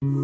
Мария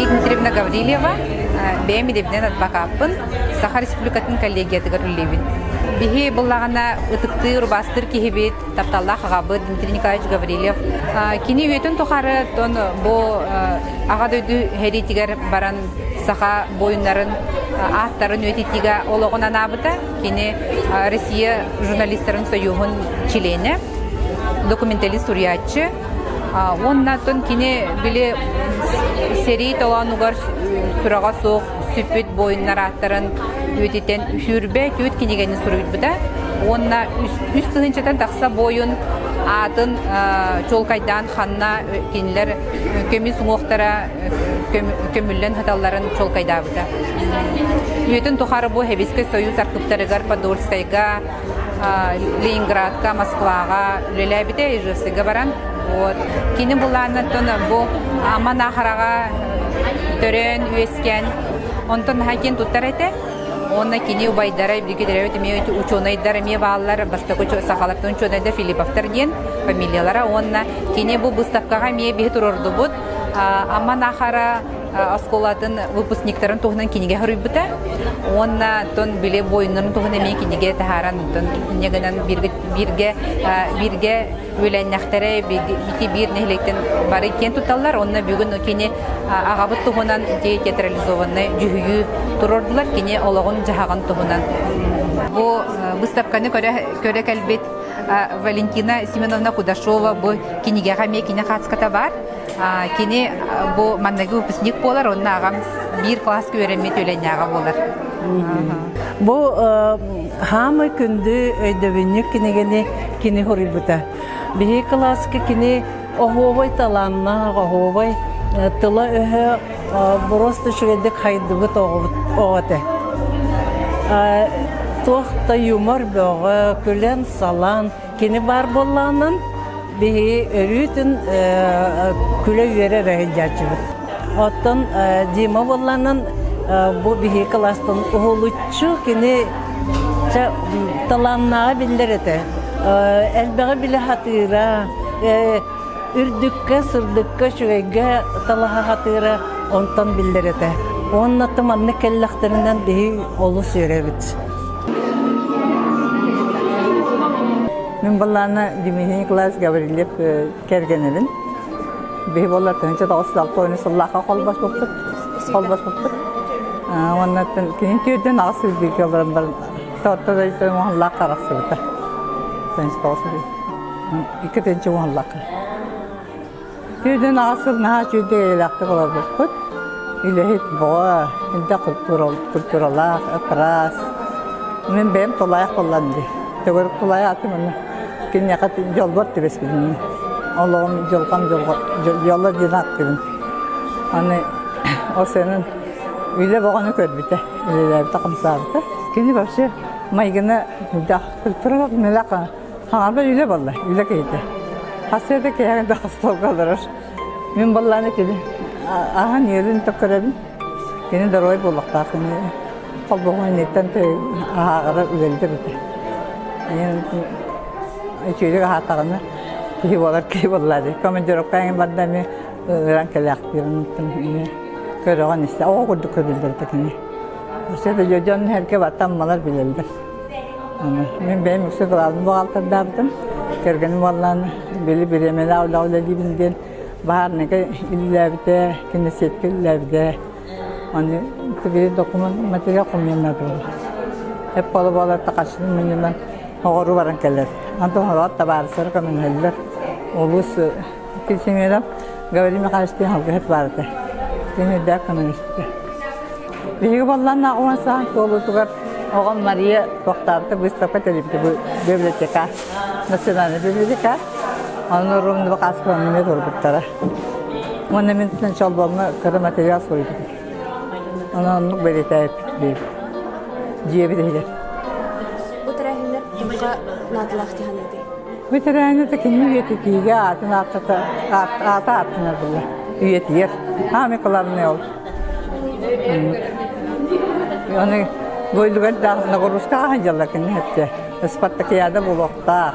Дмитриевна Гаврильева, бэйэм идэбинэн адвокаппын, Саха Республикатын коллегиятыгар үлэлиибин. Биһи буллаҕына ытыктыыр, убаастыыр киһибит, тапталлаах аҕабыт Дмитрий Николаевич Гаврильев. Кини үйэтин тухары тон бу Аҕа дойду сэриитигэр баран саха буойуннарын ааттарын үйэтитиигэ олоҕун анаабыта. Кини Россия журналистарын союһун чилиэнэ, документалист суруйааччы. Уонна тон кини били сэрии толоонугар сураҕа суох сүппүт буойуннар ааттарын үйэтитэн сүүрбэ түүт кинигэни суруйбута уонна үс тыһыынчаттан тахса буойун аатын чуолкайдаан ханна кинилэр көмүс уҥуохтара көмүллэн сыталларын чуолкайдаабыта. Үйэтин тухары бу Сэбиэскэй Союз архыыптарыгар Подольскайга, Ленинградка, Москваҕа үлэлээбитэ, Ижевскайга баран. Вот. Кини былааннаттан бу Аман Ахараҕа төрөөн, үөскээн, онтон наһаа киэн туттар этэ. Уонна кини убайдара, бииргэ төрөөбүт эмиэ учуонайдар эмиэ бааллар, бастакы сахалартан учуонайдар Филипповтар диэн фамилиялара. Уонна кини бу быыстапкаҕа эмиэ биһи туруордубут. Аман Ахара оскуолатын выпускниктарын туһунан кинигэ суруйбута. Уонна тон били буойуннарын туһунан эмиэ кинигэ таһааран инньэ гынан бииргэ бииргэ бииргэ үөлэннэхтэрэ ити биир нэһилиэктэн бары киэн тутталлар. Онно бүгүн кини аҕабыт туһунан театрализованнай дьүһүйүү туруордулар. Кини олоҕун-дьаһаҕын туһунан. Бу выставканы көрө кэлбит Валентина Семеновна Кудашова бу кинигэҕэ эмиэ кини хаацката баар. Кини бу манныгы выпускник буолар, онно аҕам биир класска үөрэммит үөлэннээҕэ буолар. Бу хаамай күндү өйдөбүнньүк кинигэни кини хоруйбута. Биһи кылааска кини оһуобай талааннаах, оһуобай тыла-өһө просто үчүгэйдик хайдыбыт оҕо этэ. Туох да юмор бөҕө, күлэн-салан, кини баар буоллаҕынан биһи өрүүтүн күлэ-үөрэ эрэ сылдьааччыбыт. Оттон Дима буоллаҕынан бу биһи кылаастан уһулуччу кини талааннааҕа биллэр этэ. Элбэҕи билэ сатыыра, үрдүккэ, сырдыкка, үчүгэйгэ талаһа сатыыра онтон биллэр этэ. Уонна маннык кэллэхтэринэн биһи олус үөрэбит. Мин баллаана Дмитрий Николаевич Гаврильев кэргэнэбин. Биһи буолла 1906 сыллаахха холбоспуппут. Холбоспуппут. Уонна кини түүрдэн аҕыс сыл олорон баран торто дойдутун уһаллаах харахсыбыта. Икки тыһыынча уһаллаахха. Түүрдэн аҕыс сыл наһаа үчүгэй эйэлээхтик олорбуппут. Үлэһит бөҕө, элбэх культуралаах, ыраас. Мин бэйэм тулаайах буоллам дии. Төгүрүк тулаайах атым онно киниэхэ дьолбор түбэспитим. Олоҕум дьылҕам дьоло диэн ааттыыбын. Аны ол сыанан үлэ бөҕөнү көрбүтэ, үлэлээбитэ-хамсаабыта. Кини вообще майгына элбэх культуралаах мэлэх Хаҥарбар үлэ буолла, үлэ киһитэ. Хасыа да киһи да остуолга олорор. Мин буоллааны кини аһан үөлүн төккөрөбүн. Кини доруой буолуохтаах. Холбоһу инниттэн аһааҕара үлэлдэр этэ. Үчүгэй аһаатаҕына киһи буолар киһи буолла дии. Командировка эҥин барда эмиэ ыран кэлээхтиирин көрөҕүн истэ. Оҕо курдук көрүллэр этэ кини. Өссө да дьон эргэ баттаммалар билэллэр. Мин бэйэм үксэ кылаабын буҕаалтардаабытым. Кэргэним уоллаан били бириэмэлээх үлэҕэ үлэлиибин диэн баһаарныга үлэлээбитэ, киносетка үлэлээбитэ. Аны били документ материал хомуйаннаатылар. Эп бола-бола тахаччыны мунньунан оҕору баран кэлэр. Антон хорот табаарыстара көмөлөһөллөр. Улус Кисимиров Гаврил Михайлович алгыһыт баар этэ. Кини үрдээх көмөлөспүтэ. Биһиги буоллан 10 саҕан туолуутугар оҕом Мария туохтаабыта выставка тэрийбитэ бу библиотека, национальная библиотека. Ону Румнова Хаспаныма турбуттара. Уонна мин чолбоҥҥо кыра материал суруйбутум. Онон оннук бэлиэтээбиппит диэбит. Дьиэбит иһигэр. Бу тэрээһиннэр туохха наадалаах дьаһаныыдый? Бу тэрээһини да кини үйэтитиигэ аатын ааттата аата ааттанар буолла. Үйэтийэр. Самый главный ол. Аны дойдугар да нагрузка дьалла кини хэтте. Спартакиада буолуохтаах.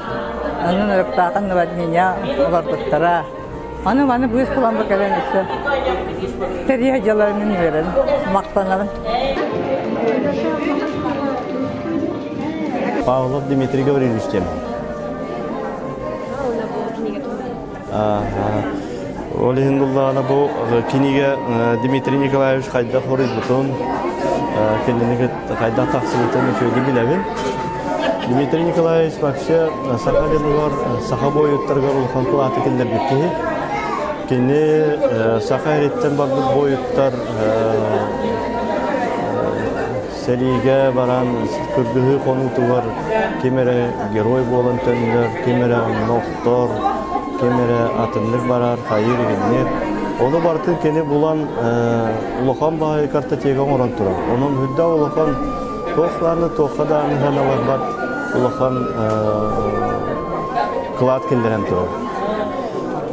Онон ырыктаахын наводнение олорбуттара. Аны маны быыс булан бу кэлэн өссө тэрийэ дьаларымын үөрэн махтанабын. Павлов Дмитрий Гаврильевич диэн. Ол иһин буллаҕына бу кинигэ Дмитрий Николаевич хайдах хоруйбутун, кинини хайдах тахсыбытын үчүгэйдик билэбин. Дмитрий Николаевич вообще саха дьонугар, саха буойуттарыгар улахан кылааты киллэрбит киһи. Кини саха эриттэн барбыт буойуттар Сэриигэ баран кыргыһыы хонуутугар ким эрэ герой буолан төннөр, ким эрэ онно охтор, ким эрэ атыннык барар, хайыыр иһиннир. Ону барытын кини булан улахан баайы картотека оҥорон турар. Онон үрдээх улахан туох даҕаны туохха даҕаны саналарбат улахан кылаат киллэрэн турар.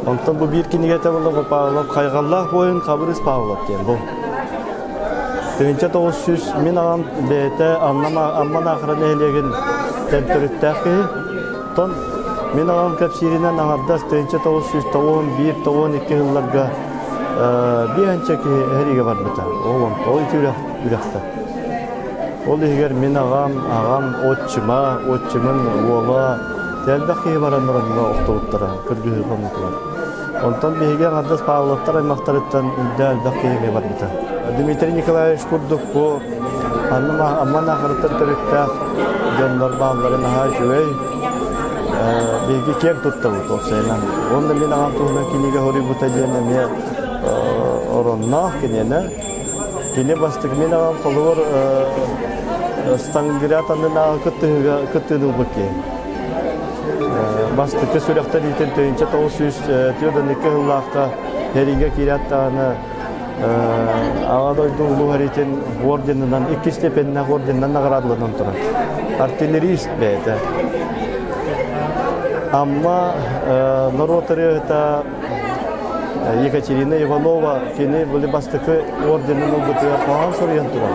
Онтон бу биир кинигэтэ буолла Павлов Хайҕаллаах буойун Хабырыс Павлов диэн бу. 1900 мин аҕам бэйэтэ Амма Наахара нэһилиэгин төрүттээх киһи. Оттон мин аҕам кэпсииринэн аҥардас 1991-92 сылларга биэһэнчэ киһи эһэриигэ барбыта. Ол ол ити үрэхтэр. Ол иһигэр мин аҕам, аҕам отчима, отчимын уола элбэх киһи баран баранна охтубуттара, кыргыһыы хонуутугар. Онтон биһиги аҥардас Павловтар аймахтарыттан үрдэ элбэх киһи эмиэ барбыта. Дмитрий Николаевич курдук бу Амма Наахарыттан төрүттээх дьоннор баалларын наһаа үчүгэй. Биһиги киэҥ туттабыт уопсайынан. Уонна мин аҕам туһунан кинигэ хоруйбута диэн эмиэ оронноох киниэнэ. Кини бастакы мин аҕам холобур Сталинград аннынааҕы кыттыһыыга кыттыыны ылбыт киһи. Бастакы сүрэхтэниитин 1942 сыллаахха сэриигэ киирээт даҕаны Аҕа дойду Улуу сэриитин орденынан, икки степеннээх орденынан наҕараадаланан турар. Артиллерист бэйэтэ. Амма норуот ырыаһыта Екатерина Иванова кини били бастакы орденын ылбытыгар хоһоон суруйан турар.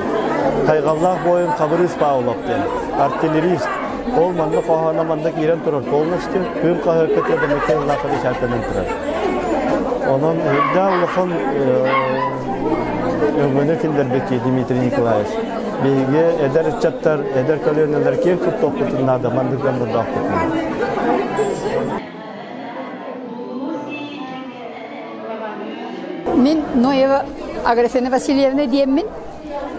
Хайҕаллаах буойун Хабырыыс Павлов диэн артиллерист. Ол манна хоһооно манна киирэн турар полностью. Кыым хаһыакка тиэрдэммиккэ ыллаахха бэчээттэнэн турар. Онон үрдээх улахан өҥөнү киллэрбит Дмитрий Николаевич. Биһиги эдэр ыччаттар, эдэр көлүөнэлэр киэн туттуохпутун наада, маннык дьоннордоохпутун. Мин Ноева Аграфена Васильевна диэммин.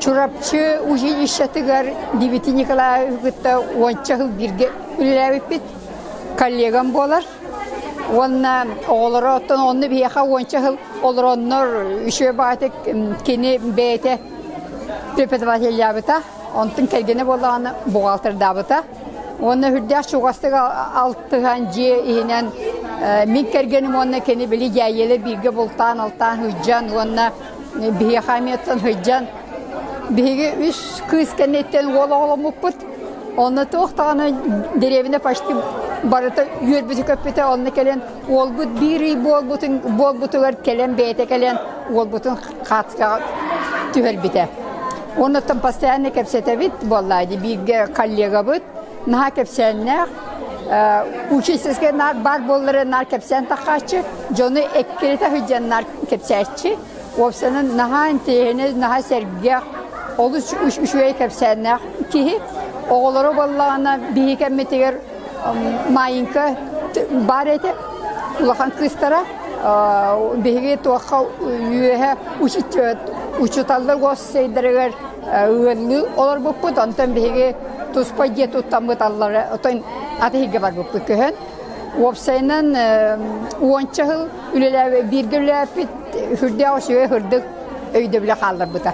Чурапчы училищетыгар Дмитрий Николаевы кытта уонча сыл бииргэ үлэлээбиппит. Коллегам буолар. Уонна оҕолоро оттон онно биһиэхэ уонча сыл олороннор үчүгэй баҕатык кини бэйэтэ преподавателлаабыта. Онтон кэргэнэ буоллаҕына бухгалтердаабыта. Уонна үрдээх чугастык алтыһан дьиэ иһинэн мин кэргэним уонна кини били дьээйэлэр бииргэ бултаан-алтаан сылдьан уонна биһиэхэ эмиэттэн сылдьан биһиги үс кыыс кэнниттэн уол оҕоломмуппут. Онно туох даҕаны дэриэбинэ почти барыта үөрбүтэ-көппүтэ. Онно кэлэн уолбут биир ый буолбутун буолбутугар кэлэн бэйэтэ кэлэн уолбутун хаатыскаҕа түһэрбитэ. Оннуттан постоянно кэпсэтэбит буоллаа дии бииргэ коллегабыт наһаа кэпсээннээх учительскай наар баар буоллар наар кэпсээн таххааччы дьону эккирэтэ сылдьан наар кэпсээччи уопсанан наһаа интэриэһинэй наһаа сэргэх олус үчүгэй кэпсээннээх киһи оҕолоро буоллаҕына биһи кэммитигэр Маайыҥка баар этэ улахан кыыстара биһиги туохха үөһэ учууталлар уопсайдарыгар ыаллыы олорбуппут онтон биһиги туспа дьиэ туттаммыт аллара оттон ат иһиргэ барбыппыт көһөн уопсайынан уонча сыл үлэлээбит бииргэ үлэлээппит сүрдээх үчүгэй сырдык өйдөбүлэ хаалларбыта.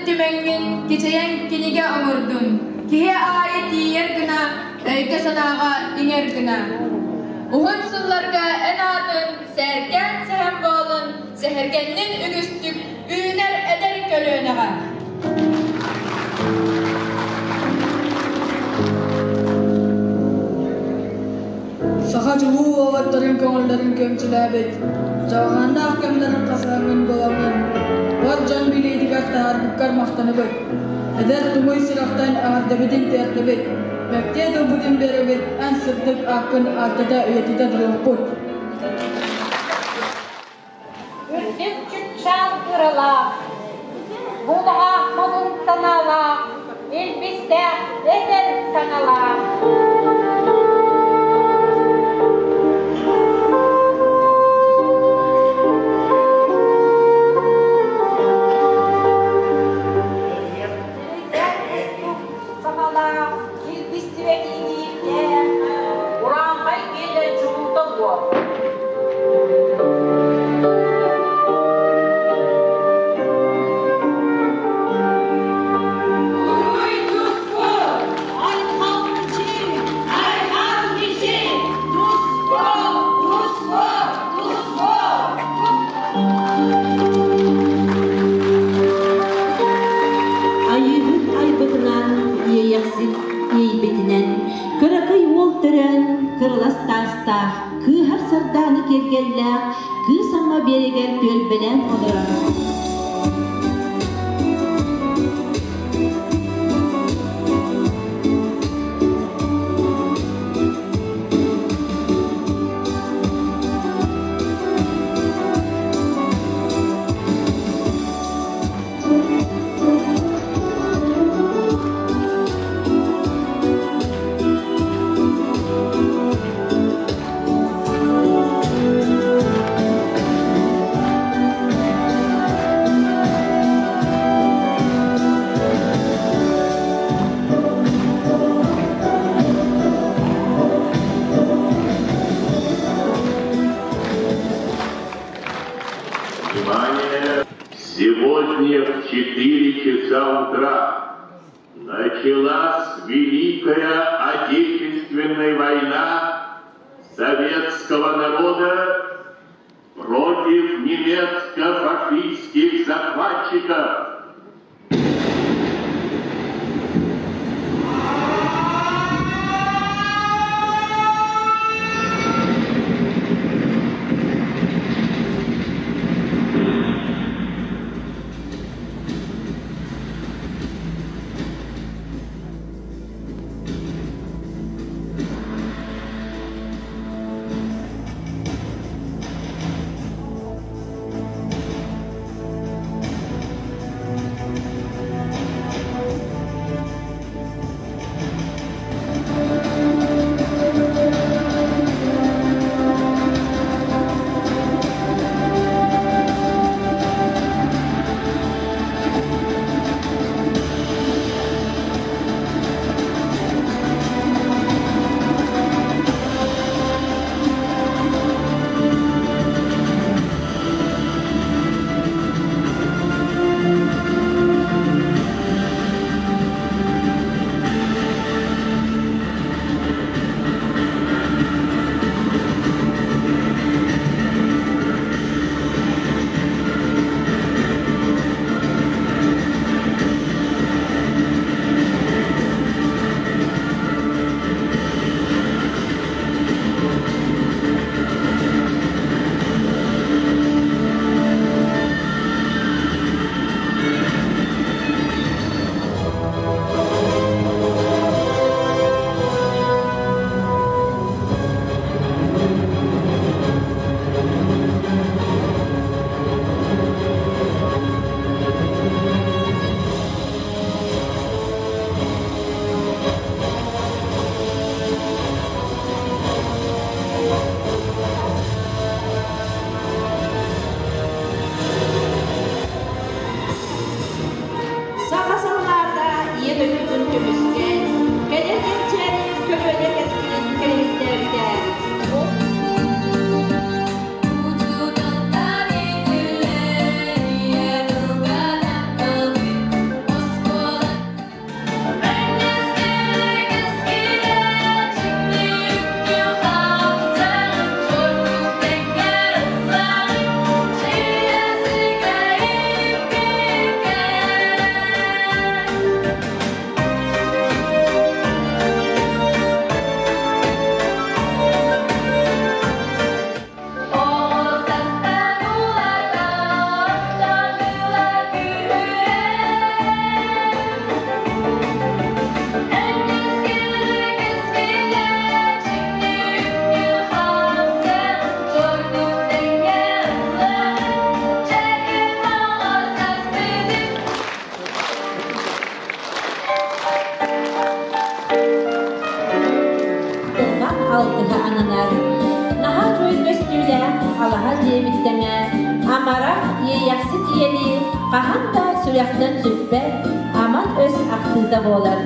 Түмэҥҥин кичэйэн кинигэ оҥордун, киһи аайы тиийэр гына, өйгө-санааҕа иҥэр гына. Уһун сылларга эн аатын сээркээн сэһэн буолун, сэһэргэннин үгүстүк үүнэр эдэр көлүөнэҕэ. Саха чулуу уолаттарын көҥүллэрин көмсүлээбит, дьалхааннаах кэмнэрин хасыһаҥҥын буолаҥҥын, бар дьон билиитигэр таһаарбыккар махтанабыт. Эдэр туҥуй сүрэхтэн эҕэрдэбитин тиэрдэбит, мэктиэ тылбытын биэрэбит, эн сырдык ааккын ааттата үйэтитэ туруохпут. Үрдүк чыпчаал кыралаах, булаах модун санаалаах, илбистээх эдэр саҥалаах. Саҥалаах, илбистибэт иҥиирдээх, урааҥхай биэлэр чулуута буол. Уруй туску! Айхал! уҥа биэрэгэр түөлбэлээн олорор. Внимание! Сегодня в 4 часа утра началась Великая Отечественная война советского народа против немецко-фашистских захватчиков. Саха саллаата ийэ дойдутун көмүскээн, кэлэр кэнчээри көлүөнэ кэскилин кэрэһиттээбитэ. Тылга алтыга ананар. Наһаа чуй көстүүлээх алаһа дьиэбит тэҥэ, амарах иэйэхсит ийэни хаһан да сүрэхтэн сүппэт аман өс ахтыыта буолар.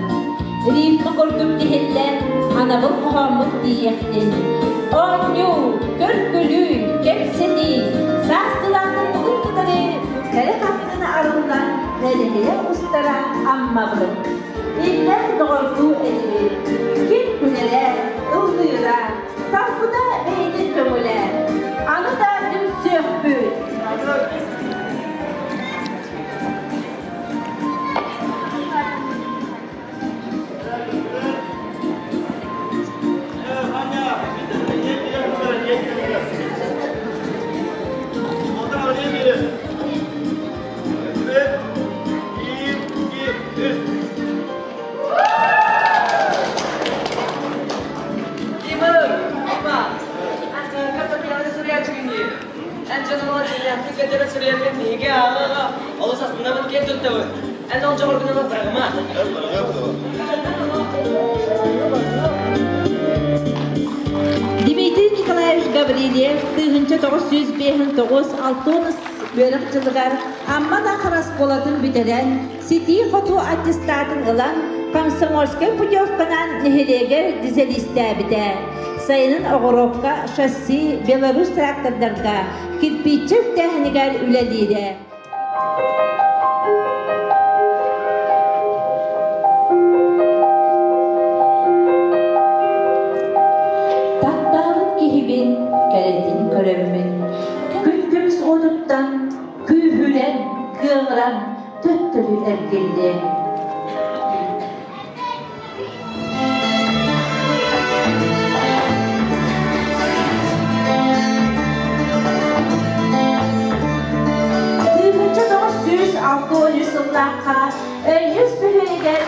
Рифма курдук тиһиллэн, анабыл хоһооммут тиийиэхтин. Оонньуу, көр-күлүү, кэпсэтии, саастыылаахтарбытын кытары кэрэ хартыына арыллан, нэлэһийэ устара Аммабыт. Иллээх доҕордуу этибит. Ким күлэрэ, ыллыыра, талбыта бэйэтин көҥүлэ. Аны да түмсүөхпүт. тыла дьиҥнээхтик кэтэрэ суруйаргын биһиги ааҕа-ааҕа олус астынабыт киэн туттабыт. Эн ол дьоҕургун ылан быраҕыма. Дмитрий Николаевич Гаврильев 1959 алтонус үөрэх дьылыгар Амма Наахара оскуолатын бүтэрэн, ситии-хотуу аттестатын ылан, комсомольскай путевканан нэһилиэгэр дизелистээбитэ. Сайынын оҕуруокка, шасси, Беларусь трактордарга, кирпииччэ үктээһинигэр үлэлиирэ. Таптаабыт киһибин кэрэтин көрөммүн, күн көмүс уотуттан күүһүрэн, кыаҕыран төттөрү эргиллиэм. 1963 сыллаахха Өйүс бөһүөлэгэр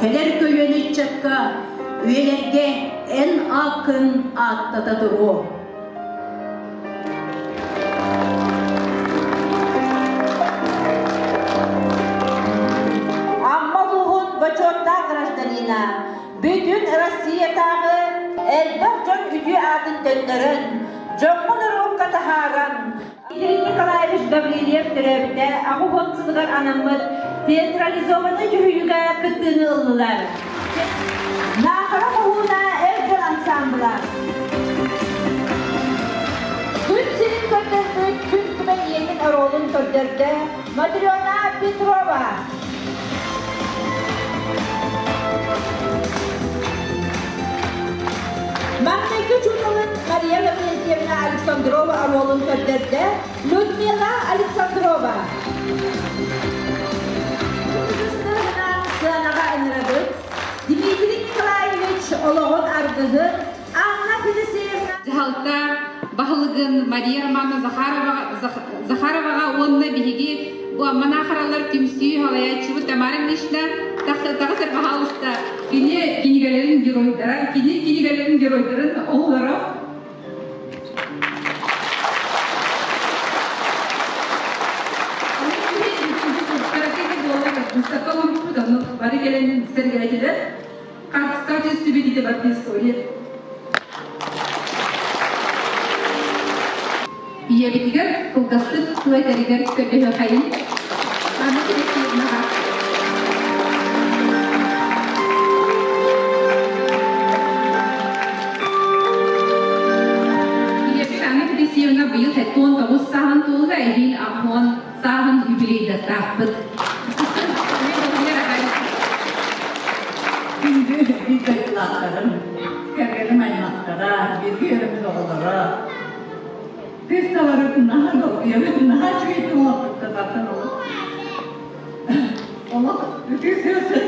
Кэлэр көлүөнэ ыччакка үйэлэргэ эн ааккын ааттата туруо. Амма улууһун бочуоттаах гражданина, бүтүн Россиятааҕы элбэх дьон үтүө аатын төннөрөн, дьоҥҥо норуокка таһааран, Дмитрий Николаевич Гаврильев төрөөбүтэ 80 сылыгар анаммыт театрализованнай дьүһүйүүгэ кыттыыны ыллылар. Наахара хоһууна эр дьон ансаамбыла. Күн сирин көрдөрбүт күн күбэй ийэтин оруолун көрдөрдө Матрена Петрова. Маҥнайгы учууталын Мария Лаврентьевна Александрова оруолун көрдөрдө Людмила Александрова. Сыанаҕа ыҥырабыт Дмитрий Николаевич олоҕун аргыһын Анна Федосеевна дьаһалта баһылыгын Мария Романовна Захароваҕа уонна биһиги бу Амманаахаралар түмсүү салайааччыбыт Тамара Ильинична таҕыс пожалуйста кини кинигэлэрин геройдара кини кинигэлэрин геройдарын оҕолоро бары кэлэн сэргээтилэр Кстати, сүбэтите барты история. Ийэбитигэр кылгастык тыл этэригэр көрдөһүөххэйин. Анна Алексеевнаҕа. Ийэбит Анна Федосеевна быйыл 79 сааһын туолла, эһиил 80 сааһын юбилейдастаахпыт. Күндү биир дойдулаахтарым, кэргэним аймахтара, бииргэ үөрэммит оҕолоро, кыысталарым наһаа долгуйабын, наһаа үчүгэй оҥорбуттар олох. Олох үтүө сыа сыа